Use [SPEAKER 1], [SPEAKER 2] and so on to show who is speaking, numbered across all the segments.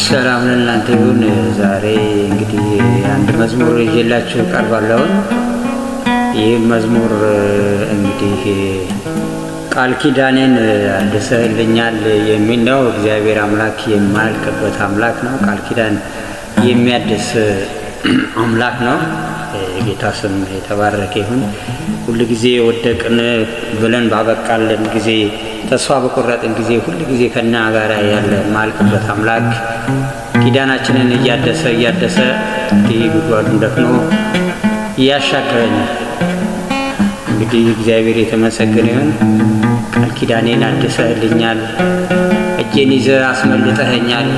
[SPEAKER 1] ሰላም ለእናንተ ይሁን። ዛሬ እንግዲህ አንድ መዝሙር ይዤላችሁ ቀርባለሁ። ይህ መዝሙር እንግዲህ ቃል ኪዳኔን አድሰህልኛል የሚል ነው። እግዚአብሔር አምላክ የማያልቅበት አምላክ ነው። ቃል ኪዳን የሚያድስ አምላክ ነው። የጌታ ስም የተባረከ ይሁን። ሁል ጊዜ ወደቅን ብለን ባበቃልን ጊዜ፣ ተስፋ በቆረጥን ጊዜ፣ ሁል ጊዜ ከኛ ጋር ያለ የማያልቅበት አምላክ ኪዳናችንን እያደሰ እያደሰ እንግዲህ ጉድጓዱን ደፍኖ እያሻገረናል። እንግዲህ እግዚአብሔር የተመሰገነ ይሁን። ቃል ኪዳኔን አድሰህልኛል፣ እጄን ይዘህ አስመልጠኸኛል።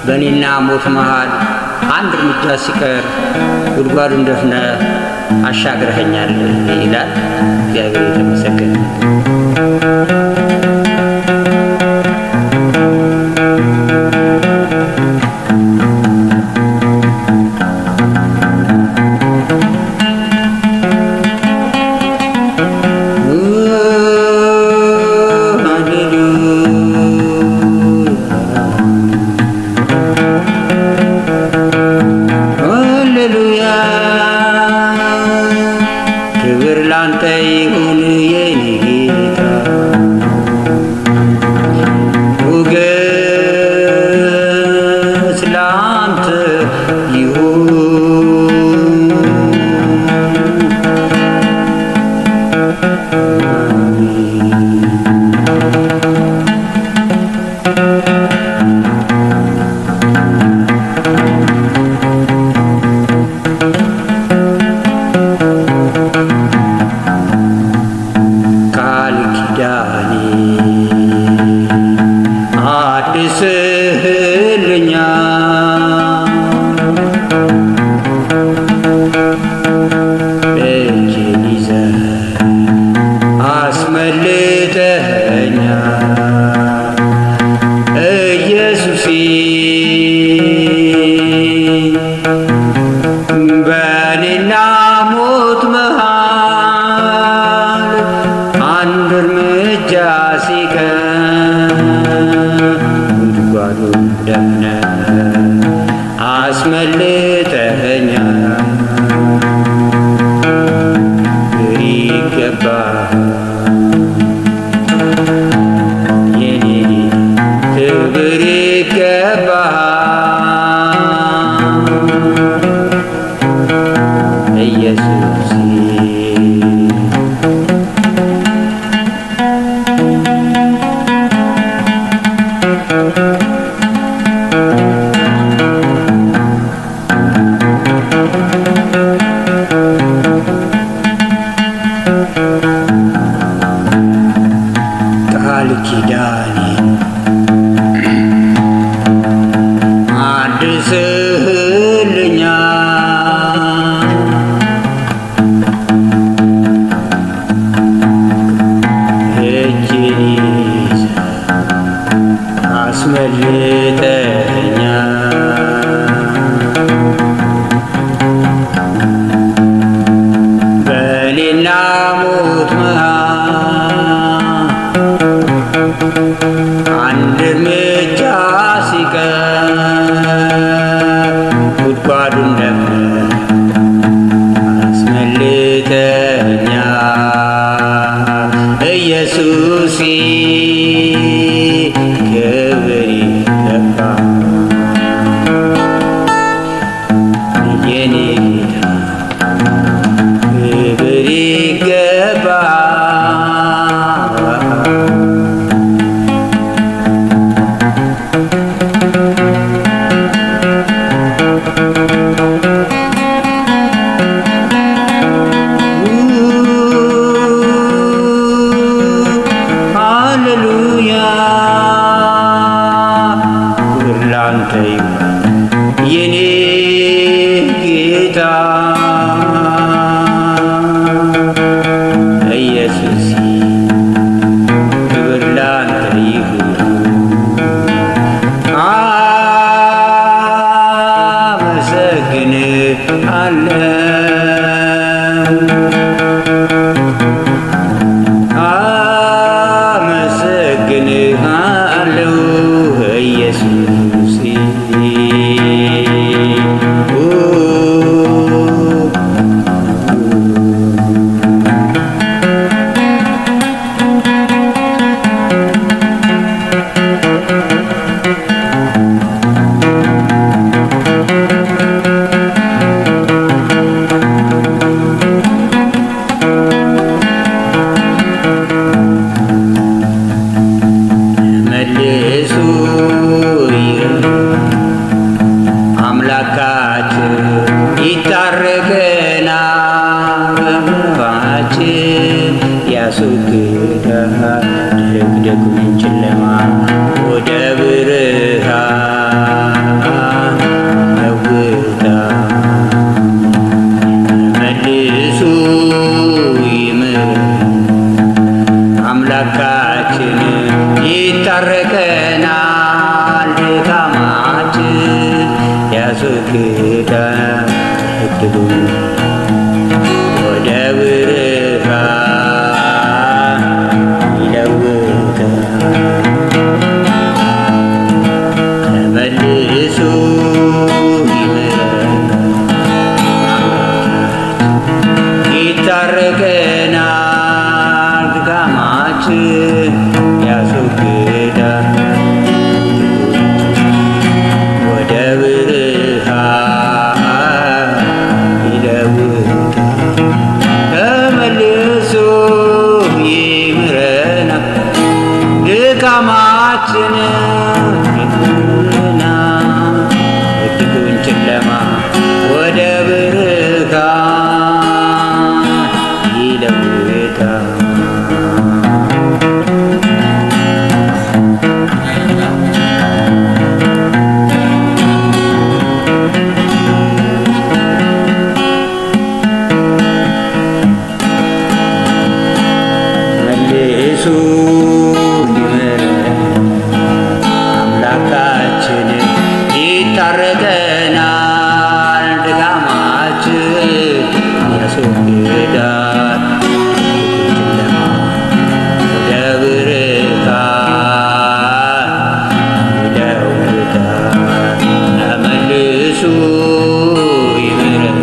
[SPEAKER 1] በእኔና ሞት መሃል አንድ እርምጃ ሲቀር ጉድጓዱን ደፍነህ አሻግረኸኛል ይላል። እግዚአብሔር የተመሰገነ ይሁን። ሃሌሉያ፣ ክብር ላንተ ይሁን የኔ ጌታ፣ ሞገስ ላንተ ይሁን። ቃል ኪዳኔ አድስህልኛል፣ እጄን ይዘህ አስመልጠኸኛል ኢየሱሴ። በእኔና ሞት መሃል አንድ እርምጃ ሲቀር ጉድጓዱን ደፍነህ አስመልጠኸኛል። ይገባሃል የኔ ጌታ፣ ክብር ይገባሃል ኢየሱስ። ቃል ኪዳኔ አድስህልኛል፣ እጄን ይዘህ አስመልጠኸኛል። በእኔና ሞት መሃል አንድ እርምጃ ሲቀር ጉድጓዱን ደፍነህ አስመልጠኸኛል ኢየሱሴ፣ ክብር ይገባል የኔ ጌታ፣ ክብር ይገባል። ሃሌሉያ፣ ክብር ላንተ ይሁን የኔ ጌታ ኢየሱስ፣ ክብር ላንተ ይሁን። አመሰግንሃለሁ። ይታረቀናል በእንባችን ያስወግዳል ድቅድቁን ጨለማ ወደ ብርሃን ለውጣል። ተመልሶ ይምረን አምላካችን ይታረቀናል ድካማችን ያስወግዳል ድቅድቁን ወደ ብርሃን ይለውጣል። ተመልሶ ይምረን አምላካችን ይታረቀናል ድካማችን ያስወግዳል ወደ ብርሃን ይለውጣል። ተመልሶ ይምረናል ድካማችን ድቅድቁን ጨለማ ወደ ብርሃን ይለውጣል። መልሶ ይምረን አምላካችን ይታረቀናል ድካማችን ያስወግዳል ጨለማ ወደ ብርሃን ይለውጣል። ተመልሶ ይምረን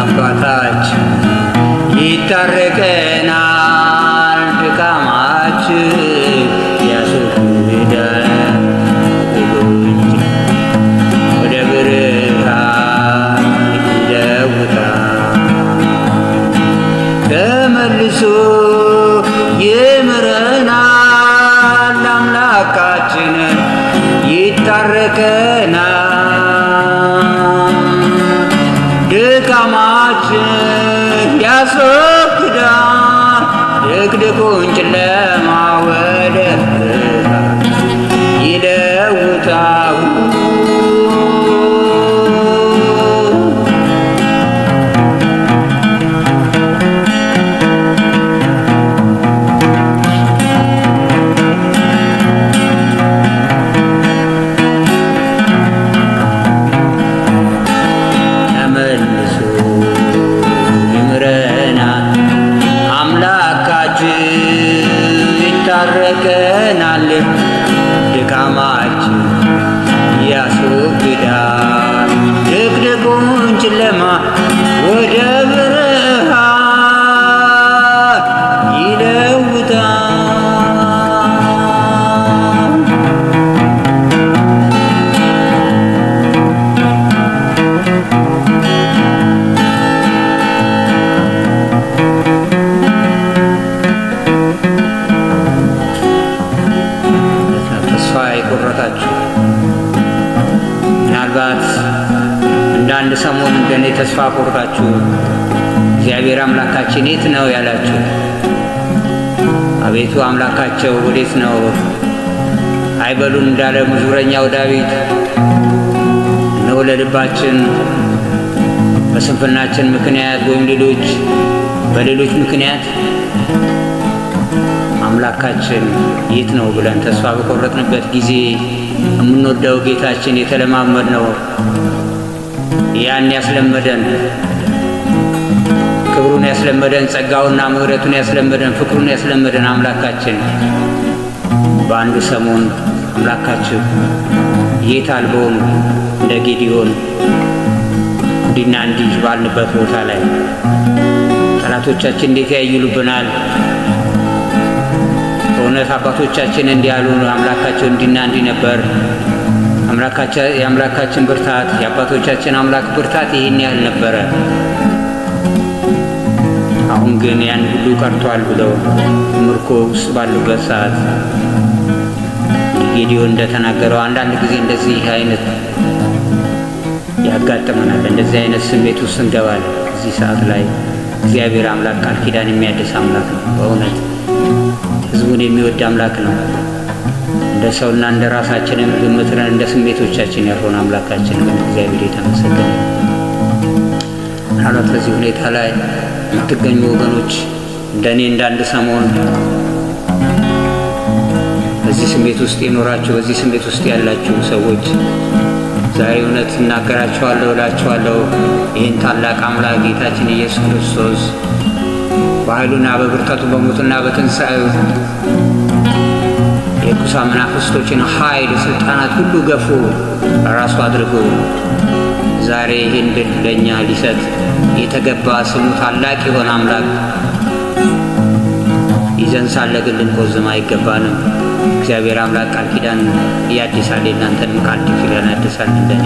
[SPEAKER 1] አባታችን ይታረቀናል ድካማችን ያስወግዳል ወደ ብርሃን ይለውጣል። ተመልሶ ይምረናል አምላካችን ይታረቀናል ድካማችን ያስወግዳል ድቅድቁን ጨለማ ወደ ብርሃን ይለውጣል። ተመልሶ ይምረናል አምላካችን ይታረቀናል ድካማችን ያስወግዳል ድቅድቁን ጨለማ ወደ ብርሃን ይለውጣል። ተስፋ የቆረጣችሁ ምናልባት እንደ አንድ ሰሞን እንደኔ ተስፋ ቆርጣችሁ እግዚአብሔር አምላካችን የት ነው ያላችሁ፣ አቤቱ አምላካቸው ወዴት ነው አይበሉን እንዳለ መዝሙረኛው ዳዊት፣ እነሆ ለልባችን በስንፍናችን ምክንያት ወይም ሌሎች በሌሎች ምክንያት አምላካችን የት ነው ብለን ተስፋ በቆረጥንበት ጊዜ የምንወደው ጌታችን የተለማመድ ነው ያን ያስለመደን ክብሩን ያስለመደን ጸጋውና ምሕረቱን ያስለመደን ፍቅሩን ያስለመደን አምላካችን በአንዱ ሰሞን አምላካችሁ የት አልበውን እንደ ጌዲዮን እንዲና እንዲህ ባልንበት ቦታ ላይ ጠላቶቻችን እንዴት ያይሉብናል? በእውነት አባቶቻችን እንዲህ ያሉ አምላካቸው እንዲና እንዲህ ነበር። የአምላካችን ብርታት የአባቶቻችን አምላክ ብርታት ይህን ያህል ነበረ። አሁን ግን ያን ሁሉ ቀርቷል ብለው ምርኮ ውስጥ ባሉበት ሰዓት ጌዲዮን እንደተናገረው አንዳንድ ጊዜ እንደዚህ አይነት ያጋጥመናል። እንደዚህ አይነት ስሜት ውስጥ እንገባለን። እዚህ ሰዓት ላይ እግዚአብሔር አምላክ ቃል ኪዳን የሚያድስ አምላክ ነው። በእውነት ሕዝቡን የሚወድ አምላክ ነው። እንደ ሰውና እንደ ራሳችንም ግምትና እንደ ስሜቶቻችን ያልሆነ አምላካችን ግን እግዚአብሔር የተመሰገነ ነው። ምናልባት በዚህ ሁኔታ ላይ የምትገኙ ወገኖች እንደ እኔ እንደ አንድ ሰሞን በዚህ ስሜት ውስጥ የኖራችሁ፣ በዚህ ስሜት ውስጥ ያላችሁ ሰዎች ዛሬ እውነት እናገራችኋለሁ፣ እላችኋለሁ፣ ይህን ታላቅ አምላክ ጌታችን ኢየሱስ ክርስቶስ በኃይሉና በብርታቱ በሞቱና በትንሣኤው የርኩሳን መናፍስቶችን ኃይል ስልጣናት ሁሉ ገፎ ራሱ አድርጎ ዛሬ ይህን ድል ለእኛ ሊሰጥ የተገባ ስሙ ታላቅ የሆነ አምላክ ይዘን ሳለ ግን ልንቆዝም አይገባንም። እግዚአብሔር አምላክ ቃል ኪዳን ያድሳል፣ የእናንተንም ቃል ኪዳን ያድሳል። እንደኔ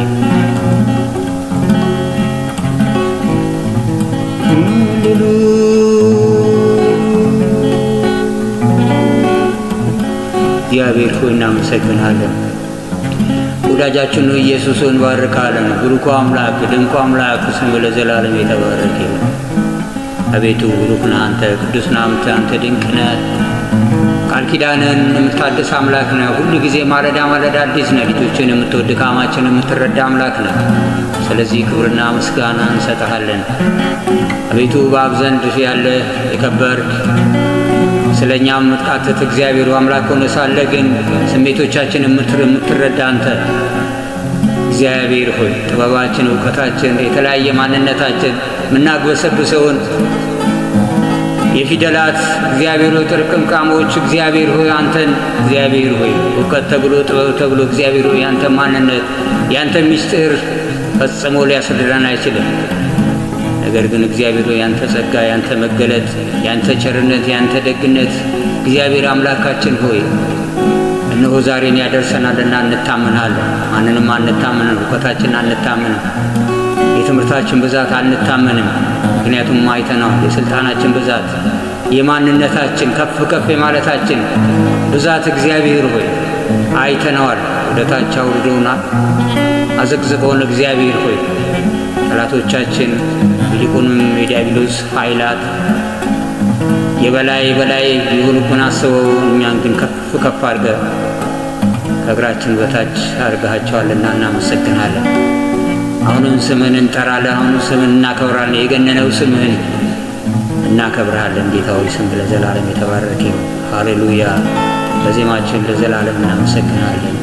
[SPEAKER 1] እግዚአብሔር ሆይ እናመሰግናለን። ወዳጃችን ነው ኢየሱስ እንባርካለን። ብሩኩ አምላክ ድንቁ አምላክ ስም ለዘላለም የተባረከ ይሁን። አቤቱ ብሩክ ነህ አንተ፣ ቅዱስ ነህ አንተ፣ አንተ ድንቅ ነህ። ቃል ኪዳንን የምታድስ አምላክ ነህ። ሁሉ ጊዜ ማለዳ ማለዳ አዲስ ነህ። ልጆችን የምትወድ ድካማችን የምትረዳ አምላክ ነህ። ስለዚህ ክብርና ምስጋና እንሰጥሃለን። አቤቱ በአብ ዘንድ ያለ የከበርክ ስለ እኛም የምትቃትት እግዚአብሔር አምላክ ሆነ ሳለ ግን ስሜቶቻችን የምትረዳ አንተ እግዚአብሔር ሆይ ጥበባችን፣ እውቀታችን፣ የተለያየ ማንነታችን የምናግበሰብሰውን የፊደላት እግዚአብሔር ሆይ ጥርቅምቃሞች እግዚአብሔር ሆይ አንተን እግዚአብሔር ሆይ እውቀት ተብሎ ጥበብ ተብሎ እግዚአብሔር ሆይ ያንተ ማንነት ያንተ ምስጢር ፈጽሞ ሊያስረዳን አይችልም። ነገር ግን እግዚአብሔር ሆይ ያንተ ጸጋ፣ ያንተ መገለጥ፣ ያንተ ቸርነት፣ ያንተ ደግነት እግዚአብሔር አምላካችን ሆይ እነሆ ዛሬን ያደርሰናልና እንታመናለን። ማንንም አንታመንም። እውቀታችን አንታመንም። የትምህርታችን ብዛት አንታመንም። ምክንያቱም አይተነዋል። የስልጣናችን ብዛት፣ የማንነታችን ከፍ ከፍ የማለታችን ብዛት እግዚአብሔር ሆይ አይተነዋል። ወደታች አውርዶናል፣ አዘቅዝቀውን እግዚአብሔር ሆይ ጠላቶቻችን ይልቁንም የዲያብሎስ ኃይላት የበላይ በላይ ሊሆኑብን አስበው እኛን ግን ከፍ ከፍ አድርገህ ከእግራችን በታች አድርገሃቸዋልና እናመሰግናለን። አሁንም ስምህን እንጠራለን። አሁንም ስምህን እናከብራለን። የገነነው ስምህን እናከብርሃለን። ጌታ ሆይ ስምህ ለዘላለም የተባረከ ይሁን። ሃሌሉያ። በዜማችን ለዘላለም እናመሰግናለን።